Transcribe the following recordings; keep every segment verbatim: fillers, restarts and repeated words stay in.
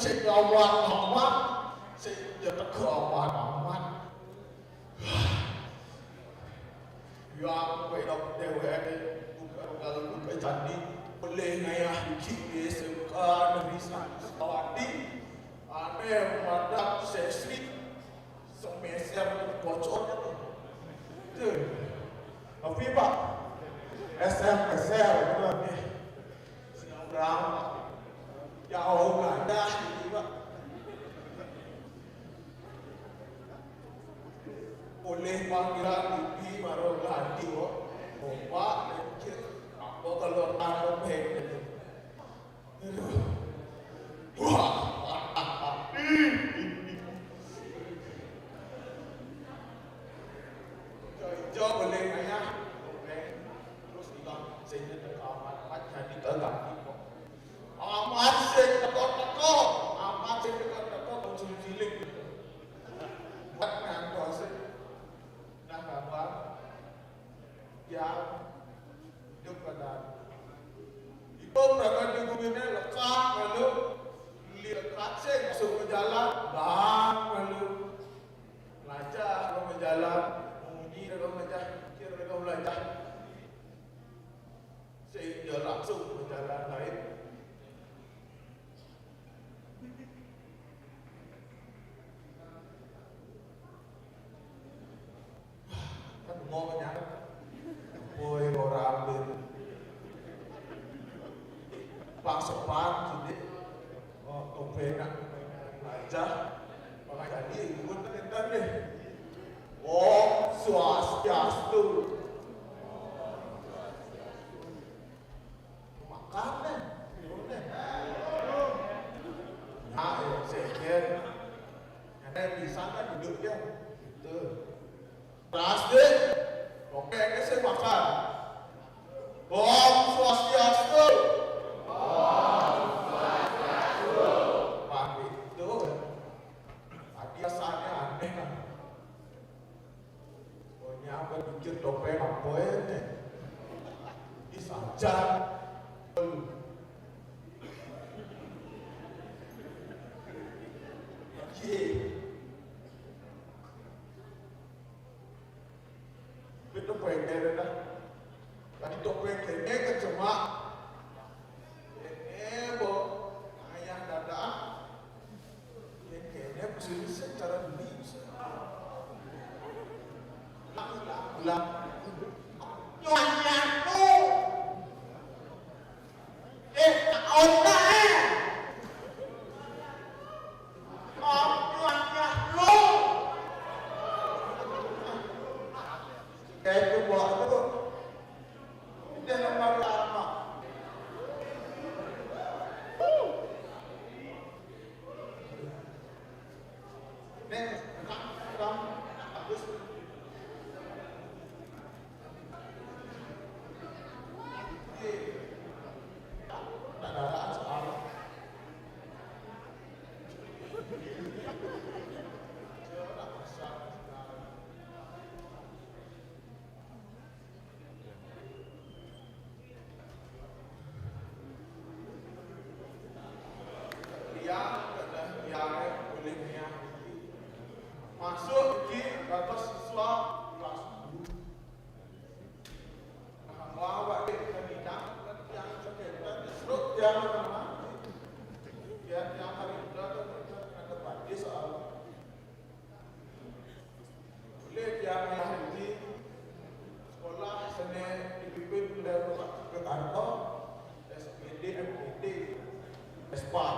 sing ngawak amat, sing nyetek amat amat. Ya, kowe dok dheweké buka kalau buka jadi boleh ngayah iki S M K Negeri Satu Sukawati. Ane mandang sesri semeser bocor itu. Tuh. Tapi Pak, S M S R, bener nih. Siang berapa? Ya Allah, ada ini, Pak. Oleh panggilan Bibi baru ganti, kok. Bapak, mikir, apa kalau ada pengen? Aduh. Wah. Jauh-jauh boleh nanya. Terus hilang, saya nyetel kamar, jadi kagak. Amat sing teko-teko, amat sing teko-teko, muncul cilik. Buat ngantos sih. Nah, kabar. Ya, hidup pada. Itu berangkat di gumine lekat, lalu lekat sih, masuk ke jalan, bang, lalu. Belajar, kalau ke jalan, menguji, kalau belajar, pikir, kalau belajar. Sehingga langsung ke jalan lain. Kan mau nyang, boy, orang ambil pas sopan, jadi, oh, topeng, aja, makanya jadi ikut, kan, deh. Om Swastiastu. Makan deh. Turun deh. Nah, ya, sejen. Yang bisa kan duduk ya. Gitu. Keras deh. Oke, oke, saya makan. Om Swastiastu. Om Swastiastu. Pagi itu. Tadi asalnya aneh kan. Pokoknya apa pikir topeng apa ini? Ini saja. Oke. Itu topeng kene dah. Tadi topeng kene ke cuma. Kene bo. Ayah dadah. Kene, kene, sini secara dulu. Ulang, ulang, ulang. Nyonya tu. Eh, tak otak, eh. Oh, nyonya lu. Kayak itu buat apa tu? Dia nama lama. Nek, engkak, engkak, bagus. Iya. Tak ada soal. Yang kedah yang boleh niat masuk di batas siswa kelas sepuluh. Nah, mau awak di keminang, yang sekitar di serut yang mana? Yang, yang hari itu ada, ada, ada soal. Oleh tiang hari ini, sekolah seni dipimpin oleh Bapak Kekarto, S P D, M P D, S P A.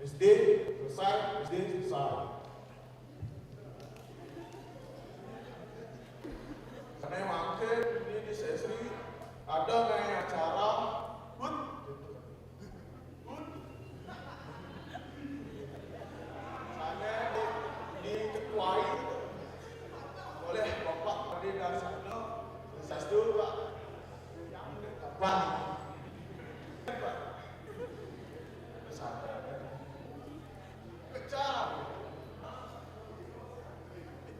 S D selesai, S D selesai. Karena yang makin ini di sesi ada yang acara, pun Sana di, diketuai oleh Bapak Ade Darsana, Sastu, Pak. Yang depan. Pak. Pesantren. Pecah.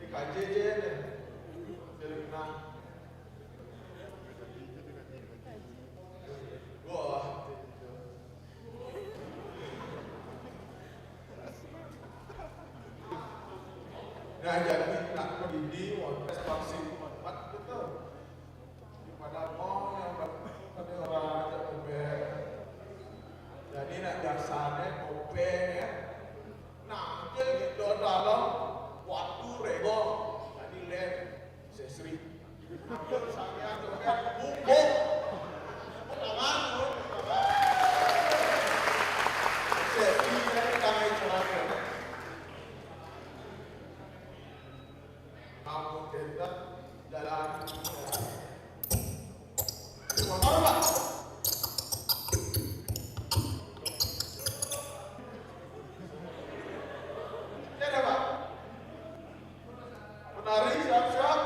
Di K J J deh. Dari nah. Wah. Nah, jadi nak pedidi wonten vaksin empat gitu. Pada mau yang pada orang aja bebek. Jadi nak biasanya kopeng ya. Nah, jadi dalam waktu rego. Jadi len sesri. Sampeyan joget, bungkuk. Tepuk tangan, tepuk tangan. Sesri, ya, kita main celana. Kamu cerita jalan. Motor, Pak. Ada, Pak. Penari siap-siap.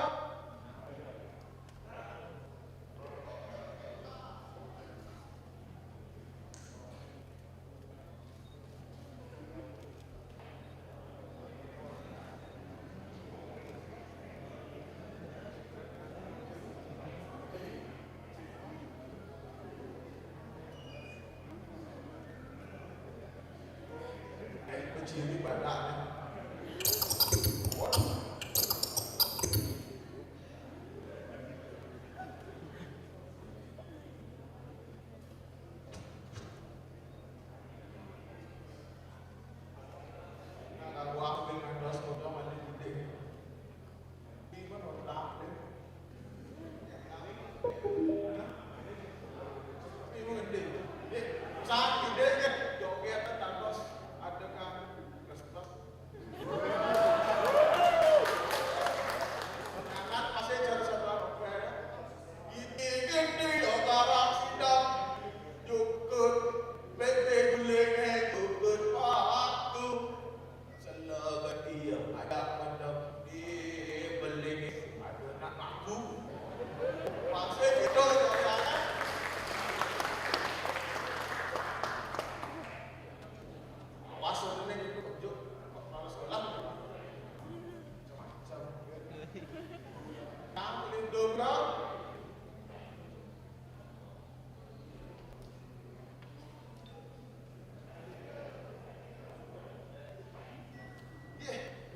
Kecil di badan.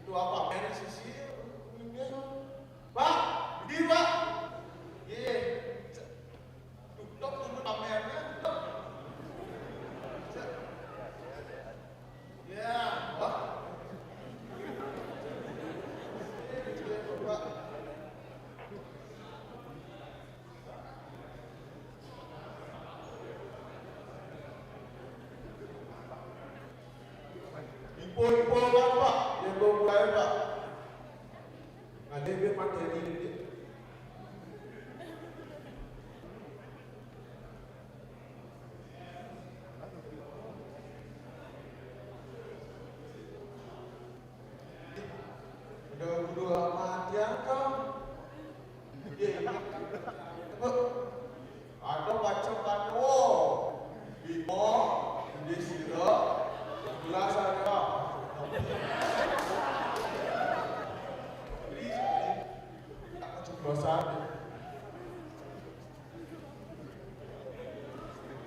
Itu apa? Merah sisi. Pak, di Pak. Iya. Tutup dulu pamernya. Ya, wah. Ibu-ibu kan, Pak, yang mau mulai, Pak. Ada yang materi ini. Udah, udah mati angka. Ada macam tanya, oh, bimo, di sira, gelas ada. Ini tak macam bahasa.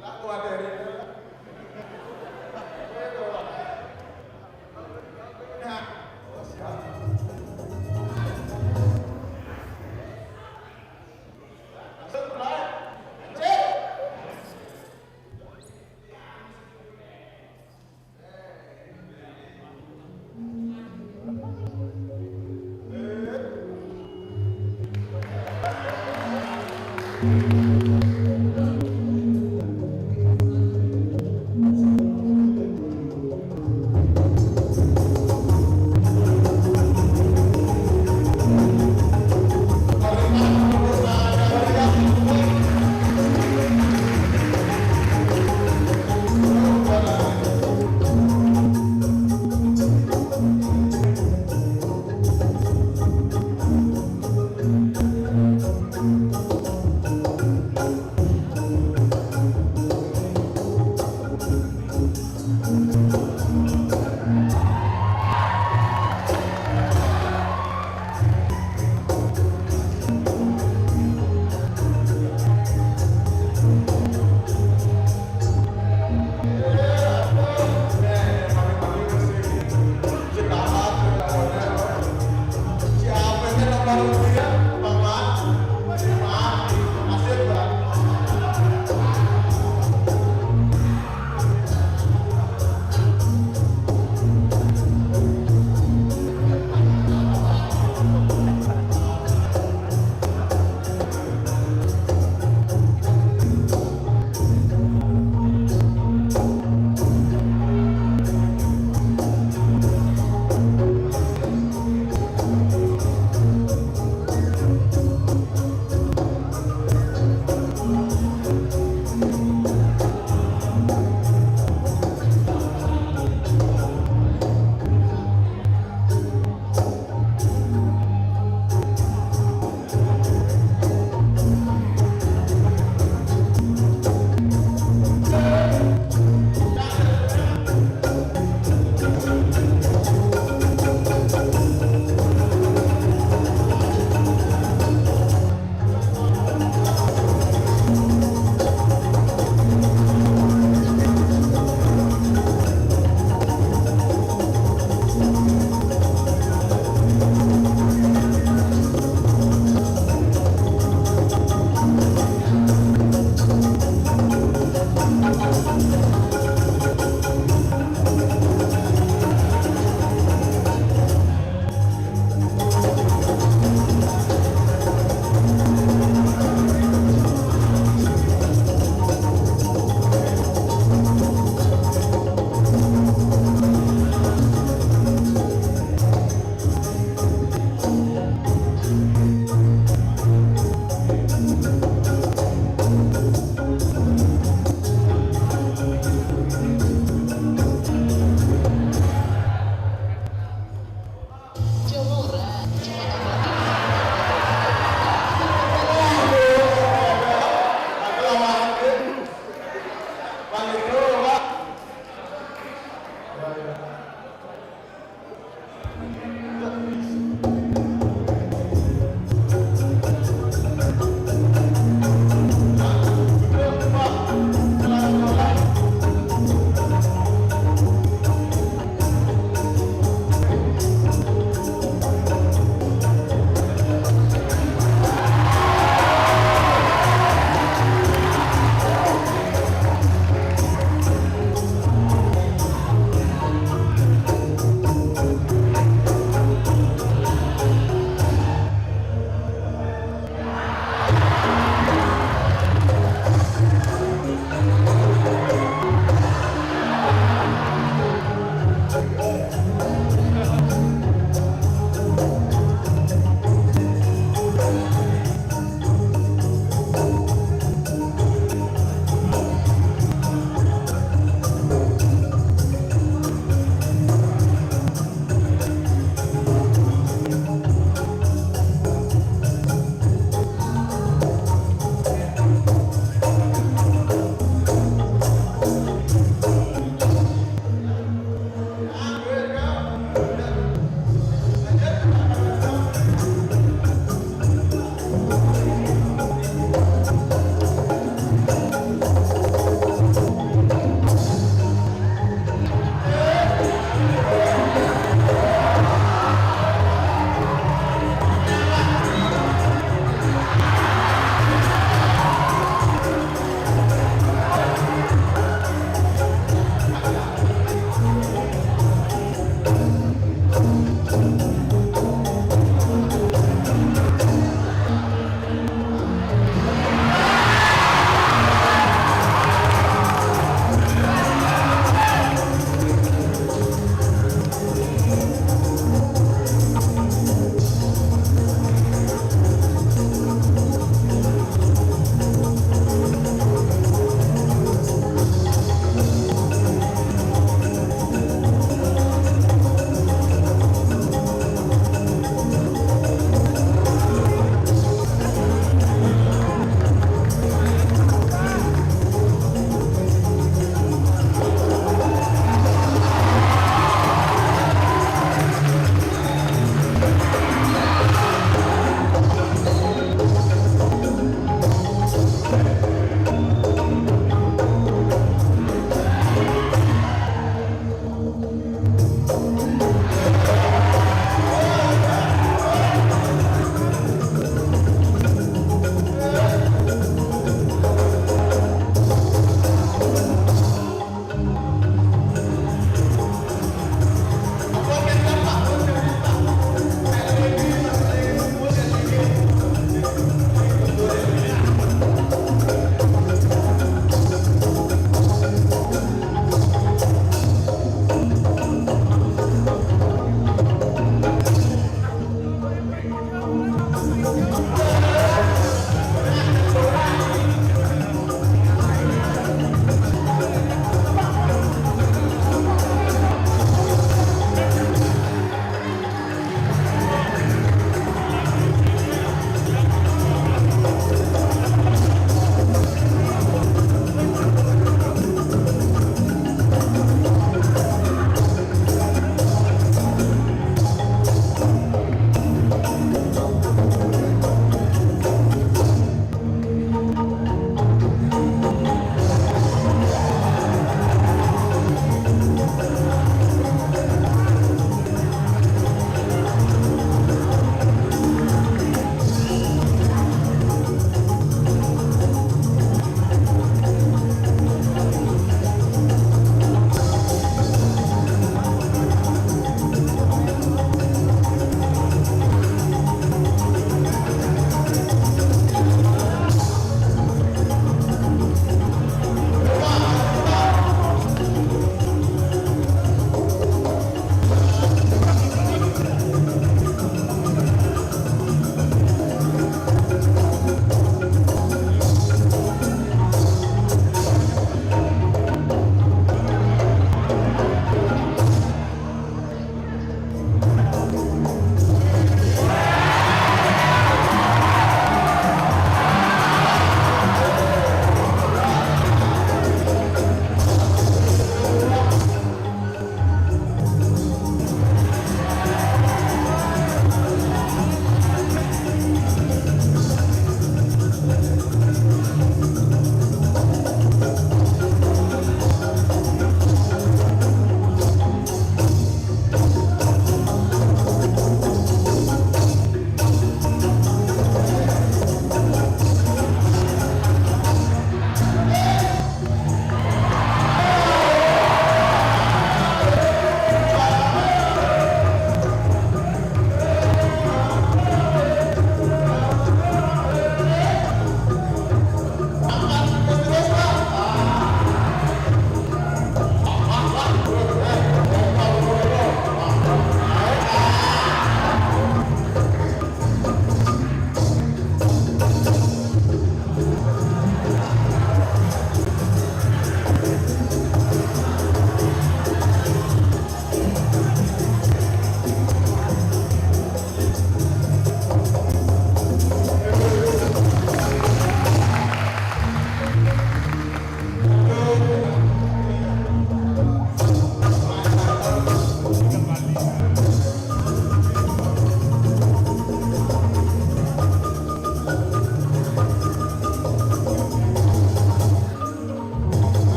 Laku ada ini. Nah, oh, siap.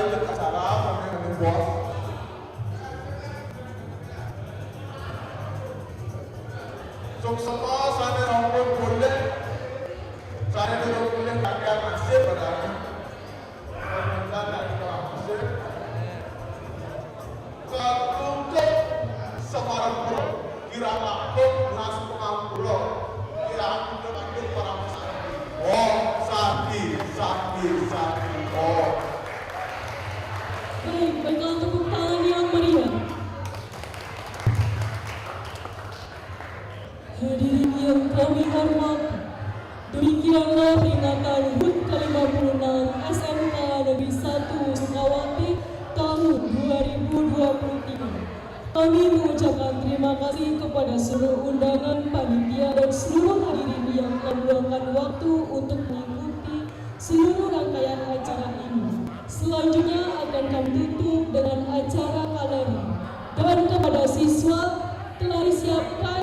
Acara kami membuat sukses sana, ampun boleh. Saya dulu boleh kagak masih pada. Katutup saparempura, kirang langkung lunas pangampura, kirang kita lanjut para santi. Oh, santi, santi, santi. Oh. Baik, berikan tepuk tangan yang meriah. Hadirin yang kami hormati, demikianlah peringatan hut ke lima puluh enam S M K Negeri satu Sukawati tahun dua ribu dua puluh tiga. Kami mengucapkan terima kasih kepada seluruh undangan, panitia, dan seluruh hadirin yang telah meluangkan waktu untuk mengikuti seluruh rangkaian acara ini. Selanjutnya akan kami tutup dengan acara galeri. Dan kepada siswa, telah disiapkan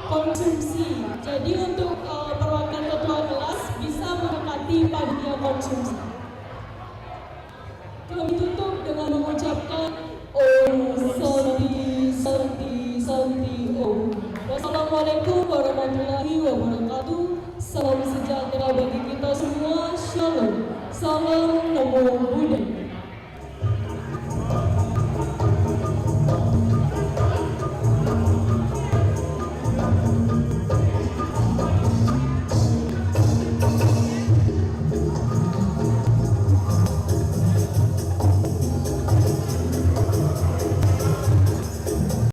konsumsi. Jadi untuk eh, perwakilan ketua kelas bisa mendekati panitia konsumsi. Kami tutup dengan mengucapkan Om Santi, Santi, Santi Om. Wassalamualaikum warahmatullahi wabarakatuh. Salam sejahtera bagi kita semua. Shalom. Salam Namo